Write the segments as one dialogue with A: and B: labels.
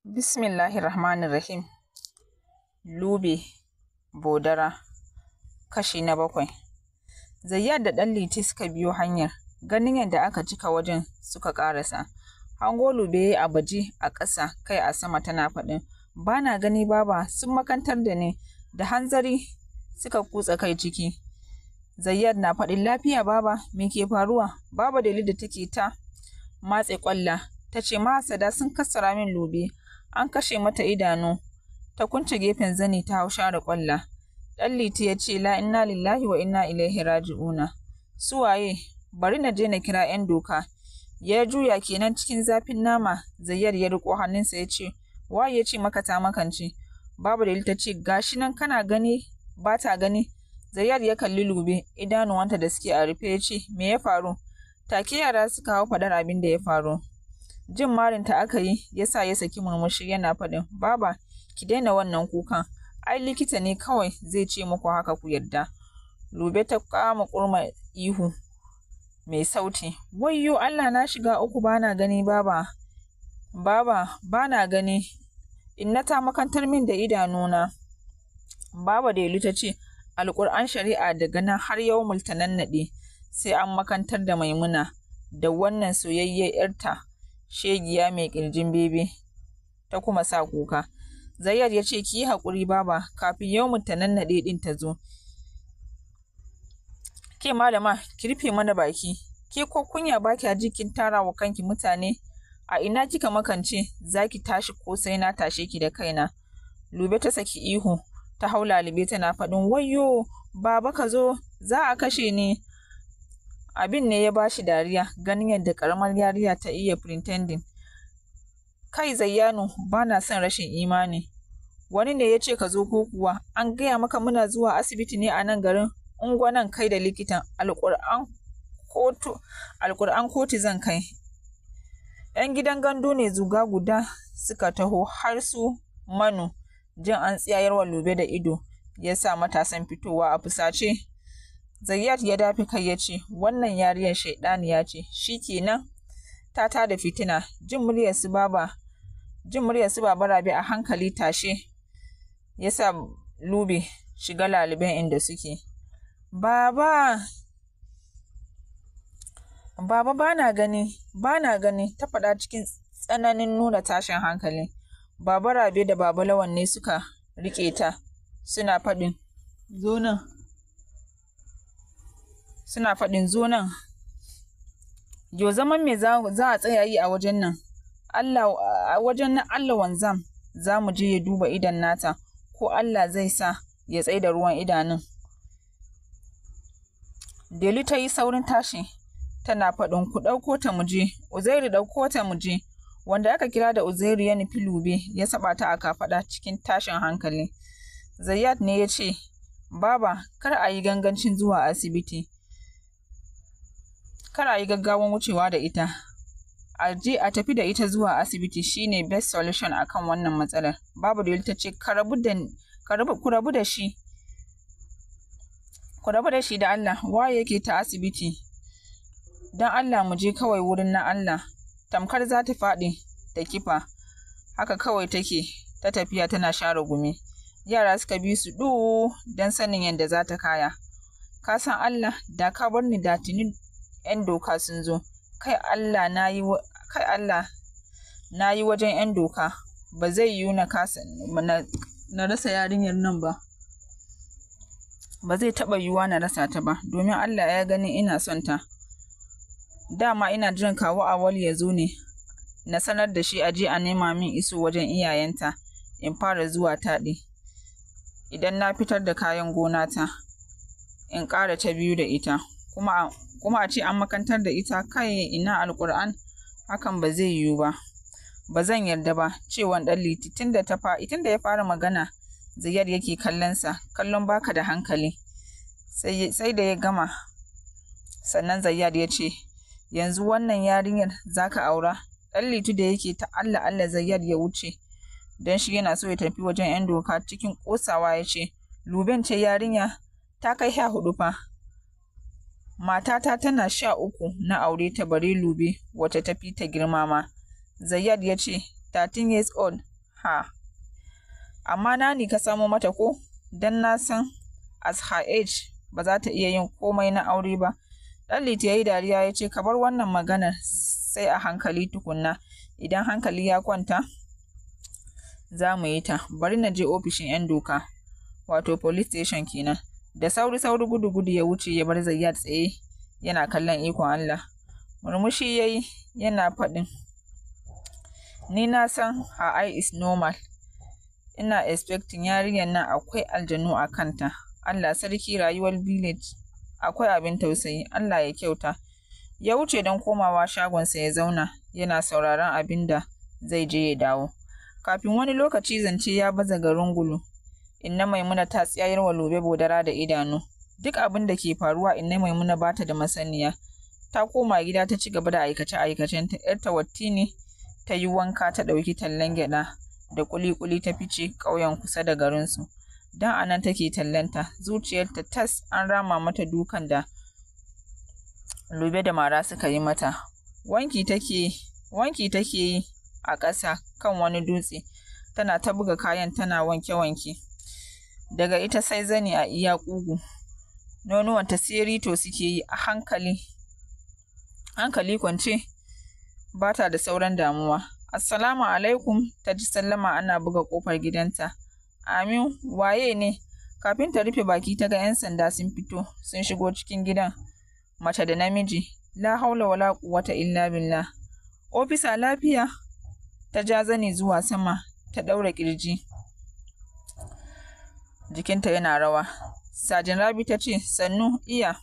A: Bismillahirrahmanirrahim. Lube Bodara, kashi na 7. Zayyad da ɗan Liti suka biyo hanyar, ganin yadda aka cika wajen suka ƙarasa. Hango Lube ya yi a baje a ƙasa, kai a sama, tana faɗin, "Ba na gani baba, sun makantar da ni." Da hanzari suka kutsa kai ciki. Zayyad na faɗin, "Lafiya baba, me ke faruwa?" Baba Delu da take ta matse ƙwalla, ta ce, "Mahasada sun kassara min Lube, an kashe mata idanu." Ta kunce gefen zani ta hau share ƙwalla. Ɗan Liti ya ce, "La inna lillahi wa inna ilaihi raji'una. Su waye? Bari na je na kira 'yan doka." Ya juya kenan cikin zafin nama, Zayyad ya riƙo hannunsa ya ce, "Waye ya ce maka ta makance?" Baba Delu ta ce, "Gashi nan kana gani, ba ta gani." Zayyad ya kalli Lube, idanuwanta da suke a rufe, ya ce, "Me ya faru?" Take yara suka hau faɗar abin da ya faru. Jin marinta aka yi ya sa ya saki murmushi yana faɗin, "Baba, ki daina wannan kukan. Ai likita ne kawai zai ce muku haka ku yarda." Lube ta kama kurma ihu mai sauti. "Wayyo Allah, na shiga uku, bana gani baba. Baba, bana gani. Inna ta makantar min da idanuna." Baba Delu ta ce, "Alƙur'an shari'a, daga nan har yau multanannaɗe sai an makantar da Maimuna da wannan soyayyar 'yarta shegiya mai ƙirjin bebe." Ta kuma sa kuka. Zayyad ya ce, "Ki yi haƙuri baba, kafin yau multanannaɗe ɗin ta zo. Ke malama, ki rufe mana baki. Ke ko kunya ba kya ji, kin tara wa kanki mutane? A ina kika makance? Za ki tashi ko sai na tashe ki da kaina?" Lube ta saki ihu, ta hau lalube tana faɗin, "Wayyo, baba, ka zo, za a kashe ni." Abin ne ya bashi dariya, ganin yadda ƙaramar yarinya ta iya pretending. "Kai Zayyanu, ba na son rashin imani. Wani ne ya ce ka zo ko kuwa? An gaya maka muna zuwa asibiti ne a nan garin? Ungo nan, kai da likitan, Alƙur'an kotu, Alƙur'an kotu zan kai." 'Yan gidan gandu ne zuga guda suka taho har su Manu. Jin an tsiyayarwa Lube da ido ya sa matasan fitowa a fusace. Zayyad ya dafe kai ya ce, "Wannan yariyar shaiɗaniya ce, shi kenan ta tada fitina." Jin muryar su baba Rabi a hankali tashe ya sa Lube shiga laluben inda suke. "Baba, baba, bana gani, bana gani," ta faɗa cikin tsananin nuna tashin hankali. Baba Rabe da Baba Lawan ne suka riƙe ta, suna faɗin, "Zo nan." Suna faɗin, "Zo nan. Yo, zaman me za a tsaya yi a wajen nan? Allah, a wajen nan Allah wanzam za mu je ya duba idon nata, ko Allah zai sa ya tsaida ruwan idanun." Delu ta yi saurin tashi tana faɗin, "Ku ɗauko ta mu je, Uzairu, ɗauko ta mu je." Wanda aka kira da Uzairu ya nufi Lube ya saba ta a kafaɗa cikin tashin hankali. Zayyad ne ya ce, "Baba, kar a yi gangancin zuwa asibiti. Kar a yi gaggawan wucewa da ita. A je a tafi da ita zuwa asibiti shine best solution akan wannan matsalar." Baba Delu ta ce, "Ku rabu da shi. Ku rabu da shi da Allah, waye yake ta asibiti? Don Allah mu je kawai wurin na Allah." Tamkar za ta faɗi ta kifa. Haka kawai take ta tafiya tana share gumi. Yara suka bi su ɗu don sanin yadda za ta kaya. "Ka san Allah, da ka bar ni da tuni 'yan doka sun zo. Kai Allah, na yi, kai Allah, na yi wajen 'yan doka. Ba zai yiwu na kasa na rasa yarinyar nan ba. Ba zai taɓa yiwuwa na rasa ta ba, domin Allah ya gani ina son ta. Dama ina jiran kawu Awal ya zo ne, na sanar da shi a je a nema min iso wajen iyayenta in fara zuwa taɗi. Idan na fitar da kayan gonata, in ƙara ta biyu da ita. Kuma a ce an makantar da ita, kai ina, Alƙur'an hakan ba zai yiwu ba. Ba zan yarda ba," cewan ɗan Liti. Tunda ya fara magana Zayyad yake kallon sa, kallon baka da hankali. Sai da ya gama sannan Zayyad ya ce, "Yanzu wannan yarinyar zaka aura?" Ɗan Liti da yake ta Allah Allah Zayyad ya wuce, don shi yana so ya tafi wajen 'yan doka, cikin ƙosawa ya ce, "Luben ce yarinya? Ta kai 14 fa. Matata tana 13 na aure ta, bare Lube wacce ta fi ta girma ma." Zayyad ya ce, "13 years old. Ha, amma nani ka samo mata ko? Don na san as her age ba za ta iya yin komai na aure ba. Ɗanliti ya yi dariya ya ce, ka bar wannan maganar sai a hankali tukunna, idan hankali ya kwanta za mu yi ta. Bari na je ofishin 'yan doka, wato police station kenan. Da sauri sauri gudu gudu ya wuce ya bar Zayyad tsaye yana kallon ikon Allah. Murmushi ya yi yana faɗin, ni na san her eye is normal. Ina expecting yarinyar nan akwai aljanu a kanta. Allah sarki, rayuwar village akwai abin tausayi, Allah ya kyauta. Ya wuce don komawa shagonsa ya zauna yana sauraron abin da zai je ya dawo. Kafin wani lokaci zance ya baza garin Gulu. Inna Maimuna ta tsayar wa Lube Bodara da idanu. Duk abin da ke faruwa Inna Maimuna ba ta da masaniya. Ta koma gida ta ci gaba da aikace-aikacenta. ‘Yarta Wattini ta yi wanka ta ɗauki tallen gyaɗa da ƙuli-ƙuli ta fice ƙauyen kusa da garinsu. Don a nan take tallenta, zuciyarta tas an rama mata dukan da Lube da Mara suka yi mata. Wanki take yi a ƙasa kan wani dutse, tana ta buga kayan tana wanke-wanke. Daga ita sai zani a iya ƙugu. Nonuwanta sai rito suke yi a hankali. Hankali kwance, ba ta da sauran damuwa. Assalamu alaikum, ta ji sallama ana buga ƙofar gidanta. Amin, waye ne? Kafin ta rufe baki ta ga 'yan sanda sun fito, sun shigo cikin gidan. Mace da namiji. La haula wala quwwata illa billah. Ofisa lafiya? Ta ja zani zuwa sama, ta ɗaura ƙirji. Jikinta yana rawa. Sajin Rabi ta ce, sannu, iya.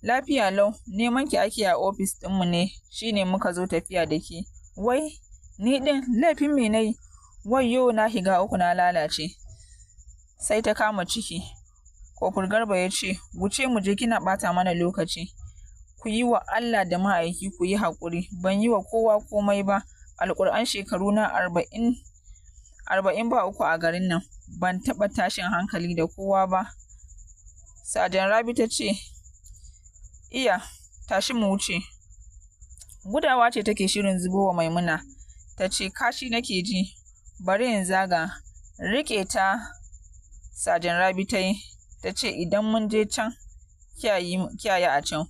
A: Lafiya lau, neman ki ake a ofis ɗinmu ne, shine muka zo tafiya da ke. Wai, ni ɗin, laifin me nayi? Wayyo, na shiga uku na lalace. Sai ta kama ciki. Kofur Garba ya ce, wuce mu je kina ɓata mana lokaci. Ku yi wa Allah da ma'aiki ku yi haƙuri, ban yi wa kowa komai ba. Alƙur'an shekaru na 43 a garin nan, ban taɓa tashin hankali da kowa ba. Sajan Rabi ta ce, iya, tashi mu wuce. Gudawa ce take shirin zubo wa Maimuna. Ta ce, kashi nake ji, bari in zaga. Riƙe ta Sajan Rabi ta yi, ta ce idan mun je can, kiyaye a can.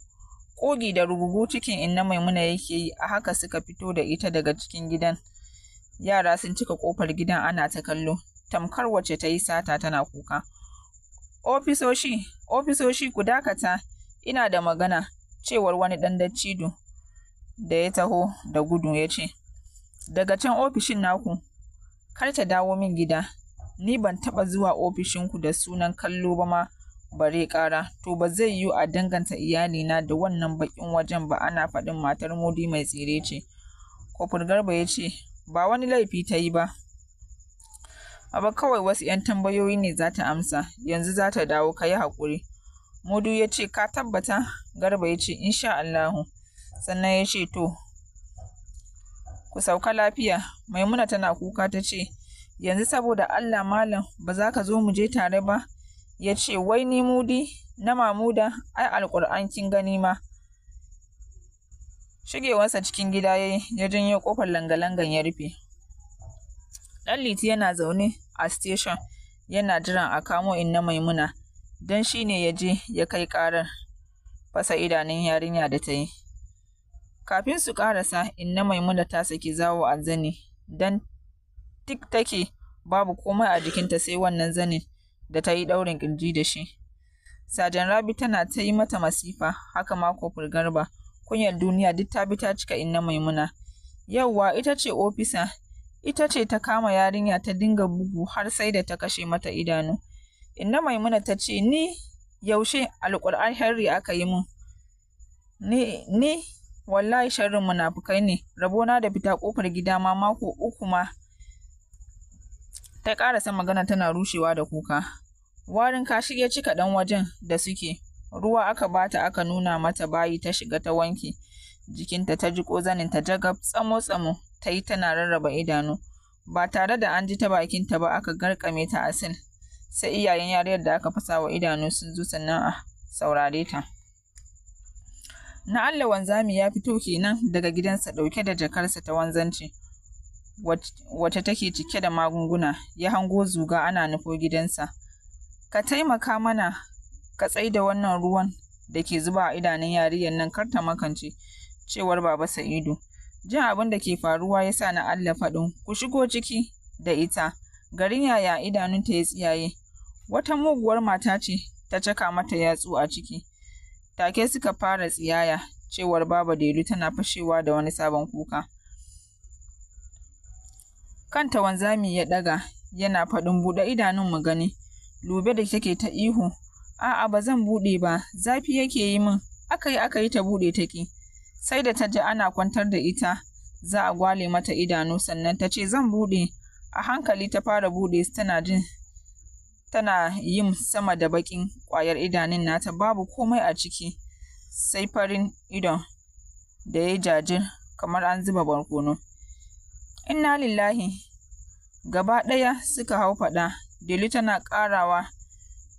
A: Ƙugi da rugugu cikin Inna Maimuna yake yi, a haka suka fito da ita daga cikin gidan. Yara sun cika ƙofar gidan ana ta kallo, tamkar wacce ta yi sata tana kuka. Ofisoshi, ofisoshi ku dakata, ina da magana, cewar wani ɗan dattijo da ya taho da gudu ya ce, daga can ofishin naku, kar ta dawo min gida, ni ban taɓa zuwa ofishinku da sunan kallo ba ma bare ƙara, to ba zai yiwu a danganta iyalina da wannan baƙin wajen ba ana faɗin matar Mudi mai tsire ce. Kofur Garba ya ce, ba wani laifi ta yi ba. Aba kawai wasu ‘yan tambayoyi ne za ta amsa, yanzu za ta dawo, ka yi haƙuri. Mudu ya ce, ka tabbata? Garba ya ce, insha Allahu. Sannan ya ce, to, ku sauka lafiya. Maimuna tana kuka ta ce, yanzu saboda Allah malam ba za ka zo mu je tare ba? Ya ce, wai ni Mudi na Mamuda, ai alƙur'an kin gani ma. Shigewarsa cikin gida ya yi, ya janyo ƙofar langa-langan ya rufe. Ɗanliti yana zaune a station yana jiran a kamo Inna Maimuna, don shi ne ya je ya kai ƙarar fasa idanun yarinya da ta yi. Kafin su ƙarasa, Inna Maimuna ta saki zawo a zani, don tik take babu komai a jikinta sai wannan zanin da ta yi ɗaurin ƙirji da shi. Sajan Rabi tana ta yi mata masifa, haka ma Kofur Garba. Kunyar duniya duk ta bi ta cika Inna Maimuna. Yauwa ita ce ofisa, ita ce ta kama yarinya ta dinga bugu har sai da ta kashe mata idanu. Inna Maimuna ta ce, ni yaushe alƙur'an sharri aka yi mun? Ni wallahi sharrin munafukai ne, rabona da fita ƙofar gida ma mako 3 ma. Ta ƙarasa magana tana rushewa da kuka. Warin kashi ya cika ɗan wajen da suke. Ruwa aka bata aka nuna mata bayi ta shiga ta wanke jikinta ta jiƙo zaninta jagab tsamo-tsamo ta yi tana rarraba idanu. Ba tare da an ji ta bakinta ba aka garkame ta a sel. Sai iyayen yariyar da aka fasa wa idanu sun zo sannan a saurare ta. Na Allah wanzami ya fito kenan daga gidansa ɗauke da jakarsa ta wanzanci. wacce take cike da magunguna, ya hango zuga ana nufo gidansa. Ka taimaka mana ka tsaida wannan ruwan da ke zuba a idanun yarinyar nan kar ta makance, cewar Baba Sa'idu. Jin abin da ke faruwa ya sa na Allah faɗin, ku shigo ciki da ita. Garin yaya idanunta ya tsiyaye. Wata muguwar mata ce ta caka mata yatsu a ciki. Take suka fara tsiyaya, cewar Baba Delu tana fashewa da wani sabon kuka. Kanta wanzami ya ɗaga, yana faɗin buɗe idanun mu gani. Lube da take ta ihu, a'a ba zan buɗe ba, zafi yake yi min. Aka yi ta buɗe ta ƙi. Sai da ta ji ana kwantar da ita, za a gwale mata idanu sannan ta ce zan buɗe. A hankali ta fara buɗe su tana jin tana yin sama da baƙin ƙwayar idanun nata babu komai a ciki sai farin idon da ya jajir kamar an zuba barkono. Inna lillahi, gaba ɗaya suka hau faɗa, Delu tana ƙarawa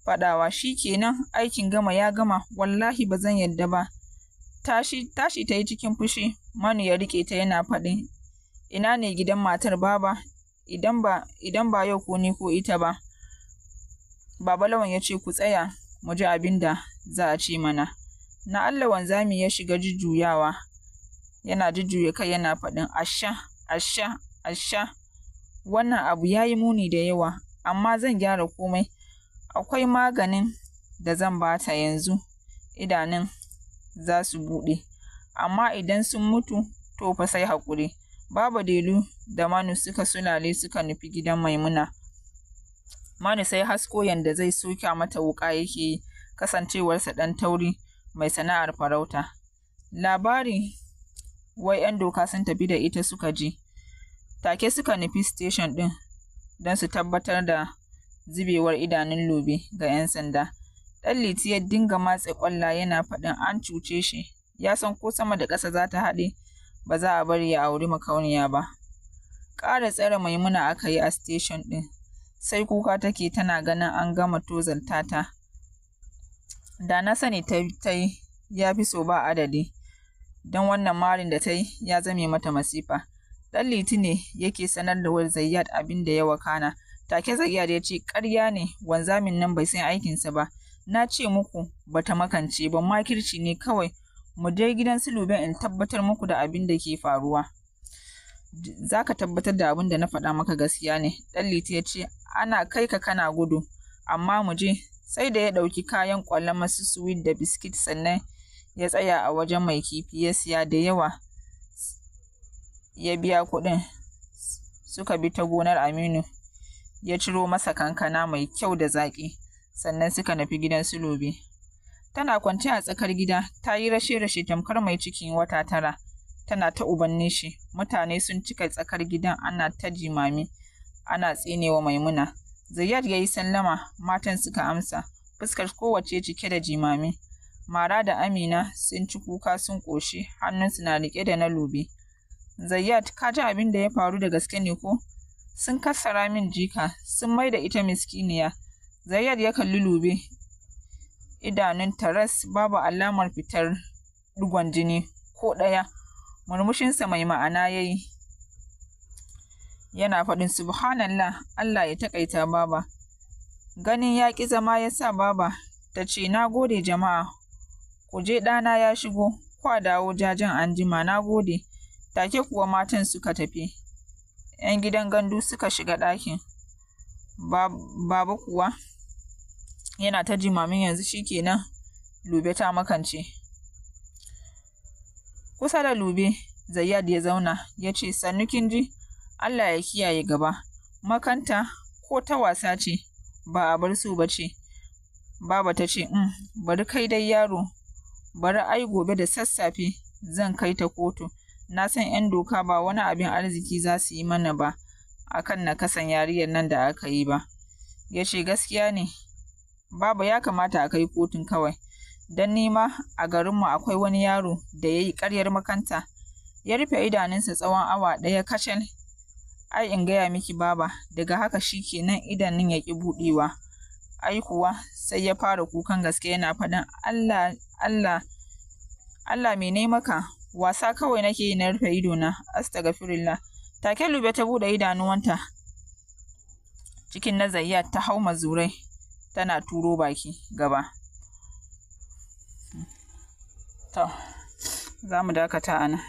A: faɗawa shi kenan aikin gama ya gama wallahi ba zan yadda ba. Tashi tashi ta yi cikin fushi, Manu ya riƙe ta yana faɗin ina ne gidan matar baba idan ba yau ko ni ko ita ba. Baba Lawan ya ce ku tsaya mu ji abin da za a ce mana. Na Allah wanzami ya shiga jujjuyawa, yana jujjuya kai yana faɗin asha, asha, asha, wannan abu ya yi muni da yawa, amma zan gyara komai. Akwai maganin da zan ba ta yanzu, idanun za su buɗe, amma idan sun mutu to fa sai haƙuri. Baba Delu da Manu suka sulale suka nufi gidan Maimuna. Manu sai hasko yanda zai soka mata wuƙa yake yi, kasancewarsa ɗan tauri mai sana'ar farauta. Labari wai 'yan doka sun tafi da ita suka ji. Take suka nufi station ɗin don su tabbatar da zubewar idanun Lube ga 'yan sanda. Ɗan Liti ya dinga matse ƙwalla yana faɗin an cuce shi, ya san ko sama da ƙasa za ta haɗe, ba za a bari ya auri makauniya ba. Ƙara tsare Maimuna aka yi a station ɗin, sai kuka take tana ganin an gama tozarta ta. Da na sani ta yi ya fi so ba adadi, don wannan marin da ta yi ya zame mata masifa. Ɗan Liti ne yake sanar da Zayyad abin da ya wakana. Take Zayyad ya ce ƙarya ne wanzamin nan bai san aikinsa ba. Na ce muku bata makance ba, makirci ne kawai. Mu je gidan su Lube in tabbatar muku da abin da ke faruwa. Za ka tabbatar da abin da na faɗa maka gaskiya ne. Ɗan Liti ya ce ana kai ka kana gudu, amma mu je. Sai da ya ɗauki kayan ƙwalama su sweet da biskit sannan ya tsaya a wajen mai kifi ya siya da yawa ya biya kuɗin. Suka bi ta gonar Aminu ya ciro masa kankana mai kyau da zaƙi, sannan suka nufi gidan su Lube. Tana kwance a tsakar gida, ta yi rashe-rashe tamkar mai cikin wata 9, tana ta uban nishi. Mutane sun cika tsakar gidan ana ta jimami, ana tsinewa Maimuna. Zayyad ya yi sallama, matan suka amsa, fuskar kowacce cike da jimami. Mara da Amina sun ci kuka sun ƙoshi, hannunsu na riƙe da na Lube. Zayyad, ka ji abin da ya faru da gaske ne ko? Sun kassara min jika, sun mai da ita miskiniya. Zayyad ya kalli Lube, idanun taras babu alamar fitar ɗigon jini ko ɗaya. Murmushinsa mai ma'ana ya yi, yana faɗin subhanallah, Allah ya taƙaita baba. Ganin ya ƙi zama ya sa baba ta ce na gode jama'a, ku je ɗana ya shigo, kwa dawo jajen anjima, na gode. Take kuwa matan suka tafi. 'Yan gidan gandu suka shiga ɗakin. Baba kuwa yana ta jimamin yanzu shikenan Lube ta makance. Kusa da Lube, Zayyad ya zauna, ya ce sannu kin ji, Allah ya kiyaye gaba. Makanta ko ta wasa ce, ba a bar so ba ce. Baba ta ce, bari kai dai yaro, bari ai gobe da sassafe zan kai ta kotu. Na san 'yan doka ba wani abin arziki za su yi mana ba akan nakasan yariyar nan da aka yi ba. Ya ce gaskiya ne, Baba ya kamata a kai kotun kawai. Don ni ma a garinmu akwai wani yaro da ya yi ƙaryar makanta. Ya rufe idanunsa tsawon awa 1 kacal. Ai in gaya miki baba, daga haka shi kenan idanun ya ƙi buɗewa. Ai kuwa sai ya fara kukan gaske yana faɗin Allah, Allah, Allah me nai maka? Wasa kawai nake yi na rufe idona. Astagfirullah. Take Lube ta buɗe idanuwanta cikin na Zayyat ta hau mazurai tana turo baki gaba. To, za mu dakata a nan.